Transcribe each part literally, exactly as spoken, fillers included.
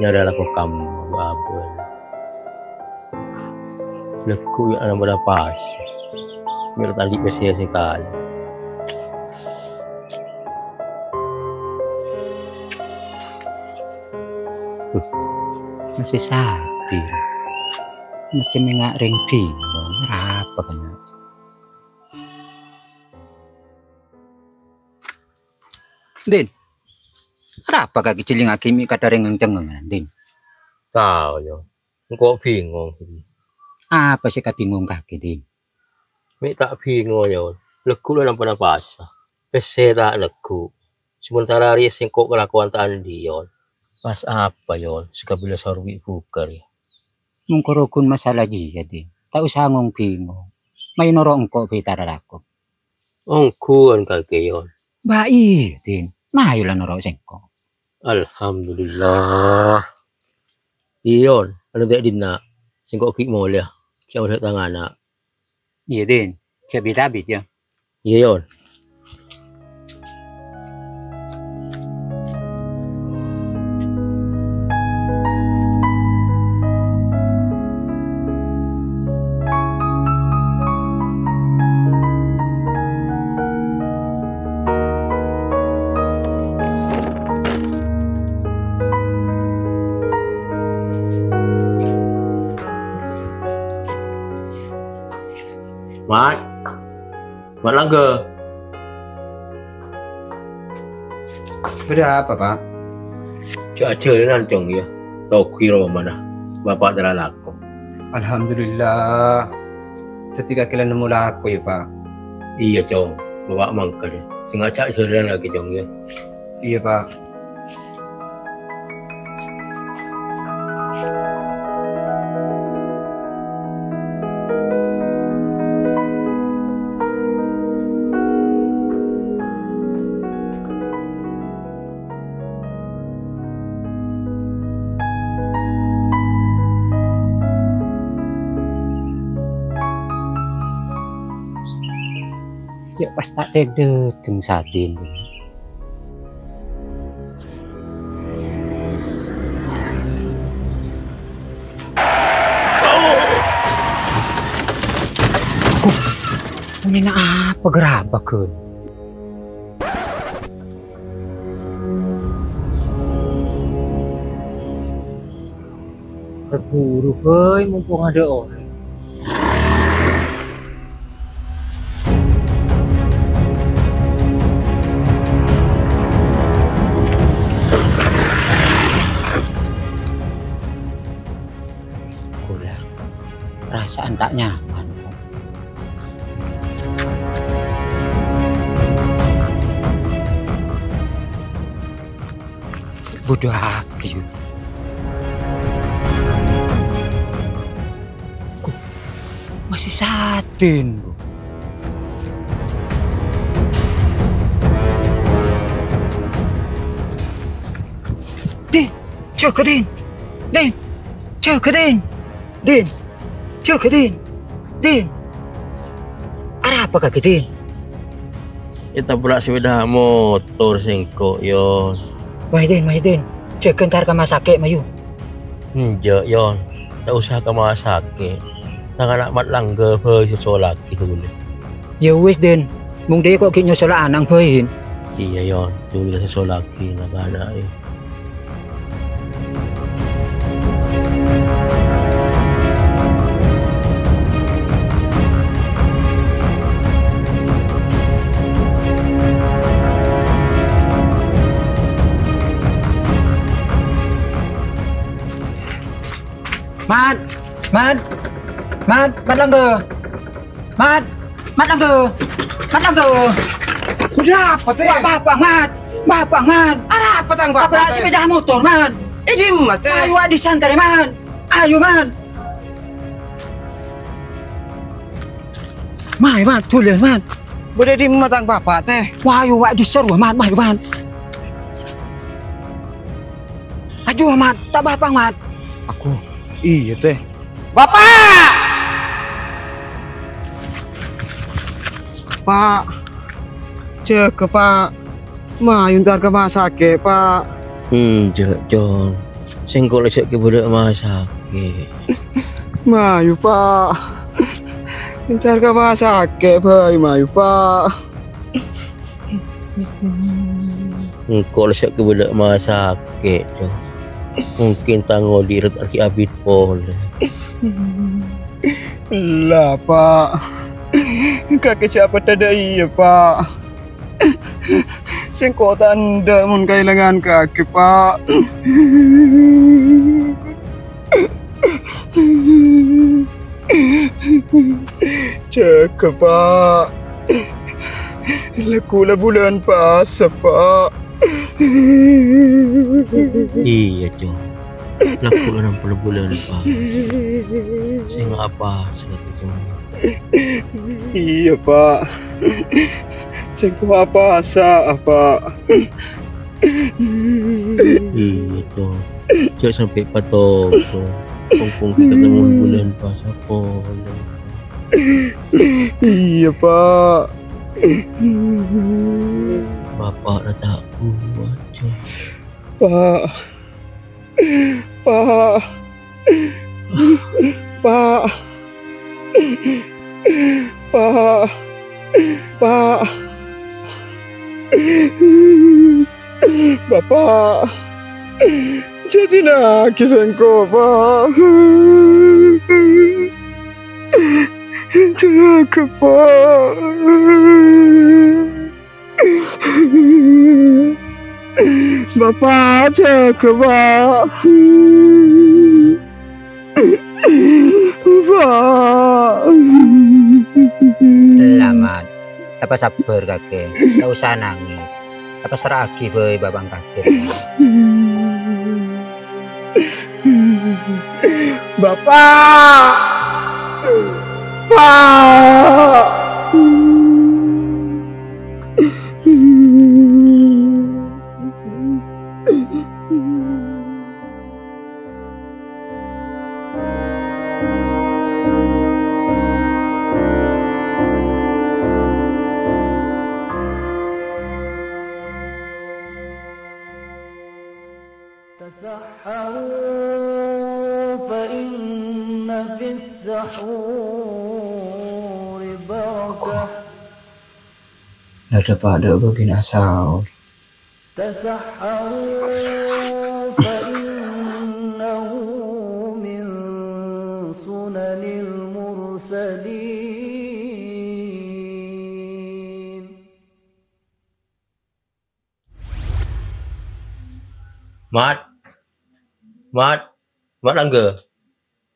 Nyarè lako kamma, abâ. Lagghu' ya ana' bârâ pas. Mèlo ta' andi' pèssè sakalè. Huh, masih sadhâjâ. Macem enga' rèng bingung, arapa kana'? Din, arapa kakè jhâlingngaghi mè' kadhâ' rèng cengcengngan, Din? Tao, Yon. Engko' bingung. Apa sè kabingung kakè, Din? Mè' ta' bingung, Yon. Lagghu' la nampa-nampasa. Pèssè ta' lagghu'. Sementara rèya sèngko' kalakowan ta' andi', Yon. Pas apa, Yon? Sè kabellas sarwi bukar, ya. Mongko rogun masalah jiyâ, Din. Ta' osa ngong-bingong. Mayu noro' engko' bhâi tara lako. Ongghuwân kakè, Yon. Bâ' iyâ, Din. Mayu la noro' sèngko'. Alhamdulillah. Iyâ, Yon. Ana' dâ' dinna'. Sèngko' ghi' molèya. Ghi' molèya tangana. Iyâ, Din. Jhâ' bit-abit, yâ. Iyâ, Yon. Mat. Mat Langgha. Bâdâ apa, Pa'? Jhâ' ajhâlânan, Cong, yâ. Togi romana. Bapa' tara lako. Alhamdulillah. Dhâddhi kakè la nemmo lako, yâ, Pa'? Iyâ, Cong. Bapa' mangkat, yâ. Sèngko' jhâlân laghi, Cong, yâ. Iyâ, Pa'. Yâ, pas ta' tèdhâ, ghân sadin. Bhunnèna apa garabaghân? Buru bhâi, mompong adâ' orèng. Kaulâ parasa'an ta' nyaman, kok. Bâdâ apa, yâ? Kok masih sadin, kok. Din, jâgâ, Din. Din, jâgâ, Din. Din, jâgâ, Din. Din. Arapa kakè, Din? Ètabrak sepeda motor sèngko', Yon. Mayu, Din, mayu, Din. Jâgâ entar ka masakè', mayu. Enjâ', Yon. Ta' osa ka masakè'. Tang ana' Mat Langgha bhâi sè solaghi, ghulâ. Yâ wis, Din. Mon dhiyâ kok ghi' nyosola ana'na bhâi, Din. Iyâ, Yon. Ghulâ sè solaghi na-kana'na. Mat, Mat, Mat, Mat Langgha. Mat, Mat Langgha. Mat Langgha. Bâdâ apa, Tè? Wah, Bapa', Mat. Bapa', Mat. Arapa tang Bapa', Tabrak Tè? Sepeda motor, Mat. È dimma, Tè? Ayo, wa' dissa' entarè, Mat. Ayo, Mat. Mayu, Mat, dhuli, Mat. Bâdâ è dimma tang Bapa', Tè? Wah, ayo, wa' dissa' rowa, Mat. Mayu, Mat. Ayo, Mat. Ta' bapa', Mat. Aku. Iyâ, Tè. Bapa'! Pa'. Jâgâ, Pa'. Mayu entar ka masakè', Pa'. Enjâ', Cong. Sèngko' la jhâ' kabâlâ ma' sakè'. Mayu, Pa'. Èntar ka ma' sakè' bhâi, mayu, Pa'. Engko' la jhâ' kabâlâ ma' sakè', Cong. Mungkin tang odi' rèt ghi' abit polè. Ella, Pa'. Kakè sè apa tadâ' iyâ, Pa'? Sèngko' ta' endâ' mon kaèlangan kakè, Pa'. Jâgâ, Pa'. Lagghu' la bulân pasa, Pa'. Iyâ, Cong. Lagghu' la nampol bulân pasa. Sèngko' apa sè Cong? Iyâ, Pa'. Sèngko' apa sa, Pa'? Iyâ, Cong. Jhâ' sampè' patoko. Pong-pong kita tembun bulân pasa polè. Iyâ, Pa'. Bapa' la ta' kowat, Cong. Pa'. Pa'. Pa'. Pa'. Pa'. Bapa'. Jhâjhâna ghi' sèngko', Pa'. Jhâgâ, Pa'. Bapa', jhâgâ, Pa'. Pa'. Selamat. Sapa sabbhâr, kakè. Ta' osa nangès. Sapa serra'aghi bhâi bapa' kakè. Bapa'! Pa'! تسحروا فإن في السحور بركة. Nada pada begini asal. تسحروا فإنه من سنن المرسلين. Mat. Mat. Mat, langgâ.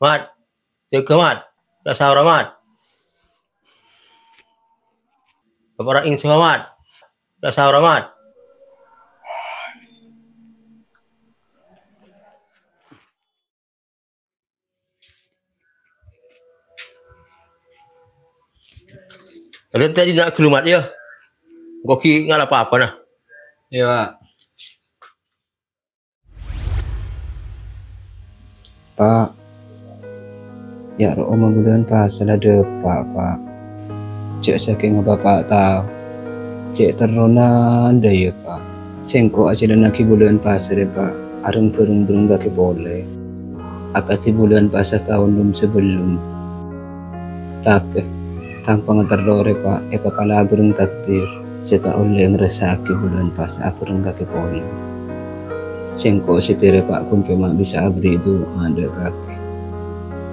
Mat. Jâgâ, Mat. Ta' saora, Mat. Apa ora insa, Mat? Ta' saora, Mat. Ada tadi nak gelumat ya. Engko' ghi' ngala' apa-apa nah. Iya, Pak. Pak, ya' rowa bulân pasa la dâpa', Pak. Jhâ' sakènga Bapa' tao, cè' terrona dâjâ, Pak. Sèngko' ajhâlannaghi bulân pasa rè, Pak, areng-bhâreng bâreng kakè polè. Akadhi bulân pasa taon nom-sabellunna. Tapè, tang pangaterro rè, Pak, èpakala bâreng takdir sè ta' ollè ngrassaaghi bulân pasa abhâreng kakè polè. Sèngko' satèya rè, Pak, ghun coma bisa aberri' du'a dâ' kakè.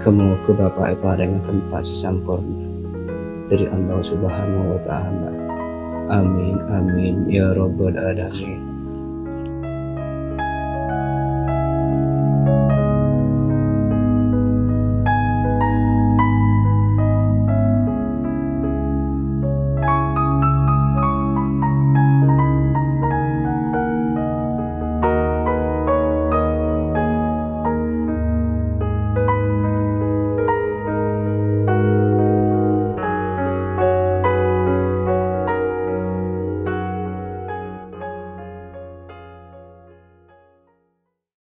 Ghâ-mogâ Bapa' èparèngngaghi tempat sè samporna dâri Allah Subhanahu wa Ta'ala. Amin, amin, ya Rabbal Alamin.